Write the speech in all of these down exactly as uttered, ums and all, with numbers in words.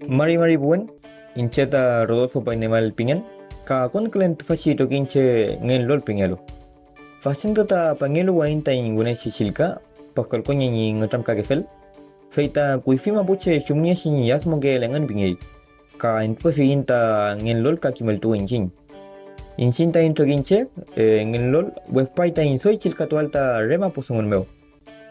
Mari mari puwen, iñche ta Rodolfo Painemal pingen, ka konkülen tüfachi trokiñche Ngenlol pingelu. Fachantü ta pengeluwayiñ taiñ wünechi chillka, Pascual Koña ñi ngütramkakefel, fey ta kuyfi mapuche chumngechi ñi yadmokeel engün pingey, ka entupefiyiñ ta Ngenlol ka kimeltuwe iñchiñ. Iñchiñ taiñ trokiñche, eh, Ngenlol wefpay taiñ doy chillkatuael ta re mapudungun mew.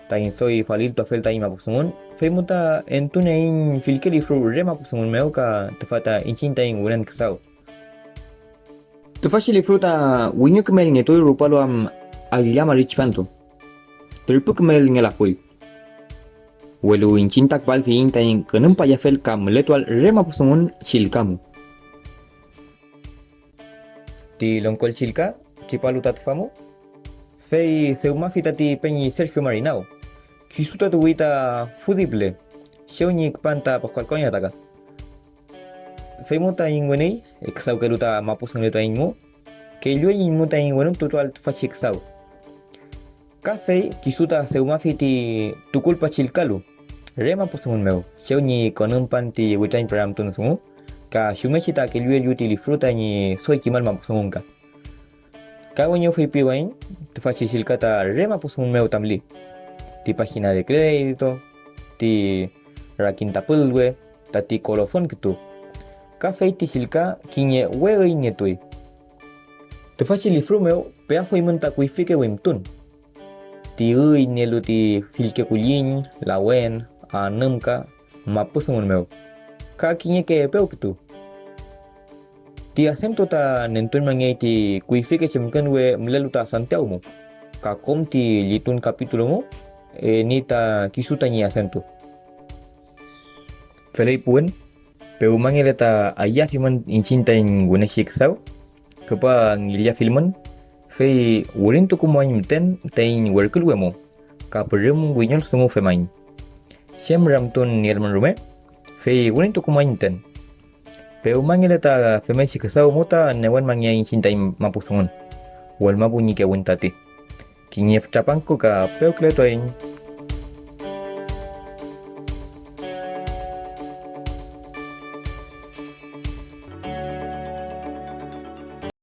Taiñ doy faliltuafel taiñ mapudungun, fey mu ta entunieyiñ fillke lifru re mapudungun mew ka tüfa ta iñchiñ taiñ wünen küdaw. Tüfachi lifru ta wiño kümelngetuy rupalu am allilla mari tripantu. Türpü kümelngelafuy. Welu iñchiñ ta küpalfiyiñ taiñ künümpayafel ka mületuael re mapudungun chillka mu. Ti longkol chillka tripalu ta tüfa mu, fey dewmafi tati peñi Sergio Marinao, kisu ta tuwi ta Fudible, chew ñi küpan ta Pascual Koña ta ka. Fey mu ta iñweney, küdawkelu ta mapudungun taiñ mu, kellueyiñ mu taiñ wenuntutuael tüfachi küdaw. Ka fey kisu ta dewmafi ti tukulpa chillkalu re mapudungun mew, chew ñi konümpan ti witrañpüramtun dungu, ka chumngechi ta kellueyew ti lifru tañi doy kimal mapudungun ka. Ka weñew feypiwayiñ tüfachi chillka ta re mapudungun mew ta müli, ti página de crédito, ti rakin tapülwe, tati kolofon kütu, ka fey ti chillka kiñe we üyngetuy. Tüfachi lifru mew peafuymün ta kuyfike wimtun, ti üy nielu ti fillke kulliñ, lawen, anümka, mapudungun mew, ka kiñeke epew kütu. Ti acento ta nentuñmangey ti kuyfike chemkün we mülelu ta Santiago mu, ka kom ti llitun capítulo mu, eh, ni ta kisu tañi acento. Feley puwen, pewmangele ta ayüafimün iñchiñ taiñ wünechi küdaw, küpa ngillafilmün, fey wirintukumuaiñ müten taiñ werküluwe mu, ka pürüm wiñol dungu femaiñ. Chem ramtun nielmün rume, fey wirintukumuaiñ müten. Pewmangele ta femngechi küdaw mu ta newenmangeaiñ iñchiñ taiñ mapudungun, wülmapu ñi kewün tati. Kiñe fütra pangku ka pewkületuaiñ